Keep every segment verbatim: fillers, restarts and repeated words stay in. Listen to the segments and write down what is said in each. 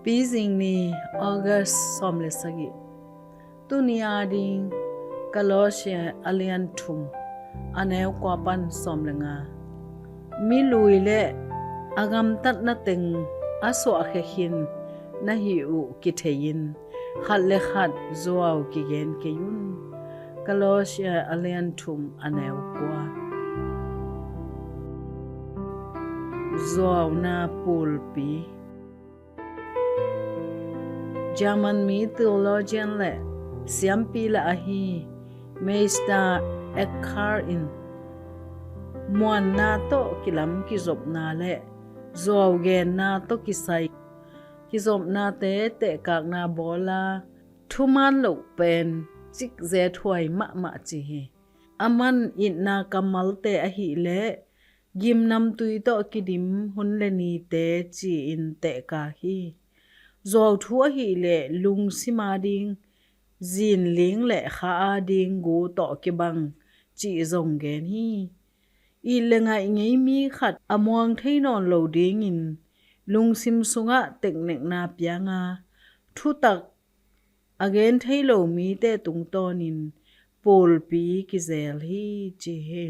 Pizing ni, August sawm le sagih. Tuni ading Kolosia a lian thum, a neu kua pan sawm le nga. Mi lui le a gamtatna teng a suahkhia khin na hih uh kithei-in khat le khat zuau kigen kei un. Kolosia a lian thum, a neu kua. Zuauna pulpi. German mi theologian le siampi lah ahi Meister Eckhart in muanna tawh kilam kizopna le zuau genna tawh kisai kizopnate tehkakna bawl a, thuman loh pen cikzet huai mahmah ci hi. Aman itna kammalte ahih leh gimnamtui tawh kidim hun le nite ci-in tehkak hi. Zuau thu ahih leh lungsim ading zinling le kha ading gu tawh kibang cih zong gen hi. It le ngaih ngei mi khat a muang thei nawn lo dingin lungsim sungah teknekna piang a, thutak a gen thei lo mite tungtawnin pulpi kizel hi, ci hi.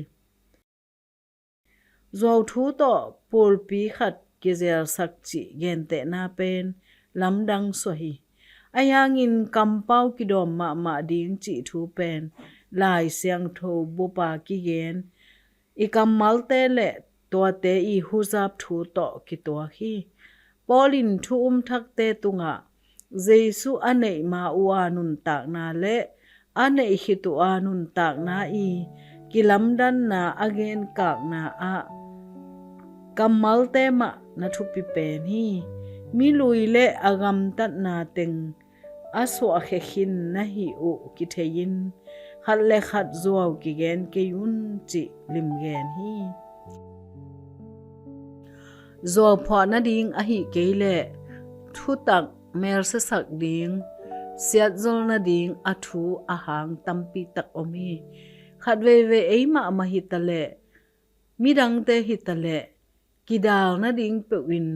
Zuau thu tawh pulpi khat kizelsak cih gentehna pen lamdang suah hi. Ahi hangin kampau kidawm mahmah ding cih thu pen Lai Siangtho bupa kigen i kammalte le tuate i huzap thu tawh kituak hi. Paul in thu um thakte tungah Jesu a neih ma uh a nuntakna le a neih khit uh a nuntakna i kilamdanna a genkakna ah kammalte mah na thupi pen hi. Mi lui le a gamtatna teng a suahkhia khin na hih uh kithei-in khat le khat zuau kigen kei un, cih limgen hi. Zuau phuah nading ahih kei leh thutak melsiasak ding, siatzol nading a thu a hang tampi tak om hi. Khat veivei ei mahmah hi taleh, midangte hi taleh, kidal nading peuhin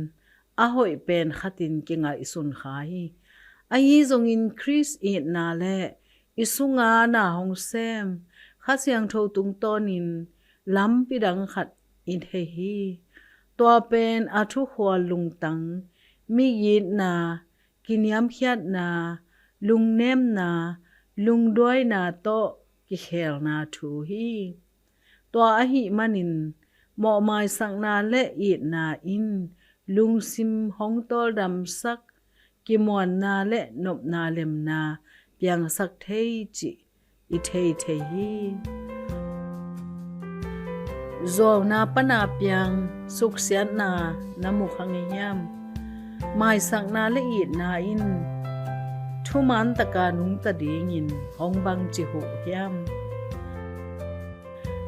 a hoih pen khatin kingaihsun kha hi. Ahi zongin Khrist itna le i sunga na hong sem Kha Siangtho tungtawnin lampi dang khat i thei hi. Tua pen a thukhual lungtang, migitna, kiniamkhiatna, lungnemna, lungduaina tawh kikhelna thu hi. Tua ahih manin mawhmaisakna le itna in lungsim hong tawldamsak, kimuanna le nopna lemna piangsak thei cih i thei thei hi. Zuauna pana piang suksiatna na mu kha ngei hiam? Maisakna le itna in thuman taka nungta dingin hong bangci huh hiam?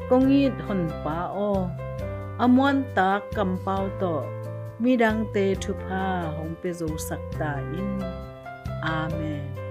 Kong it Honpa aw, a muantak kampau tawh midangte thupha hong pia-zosak ta in. Amen.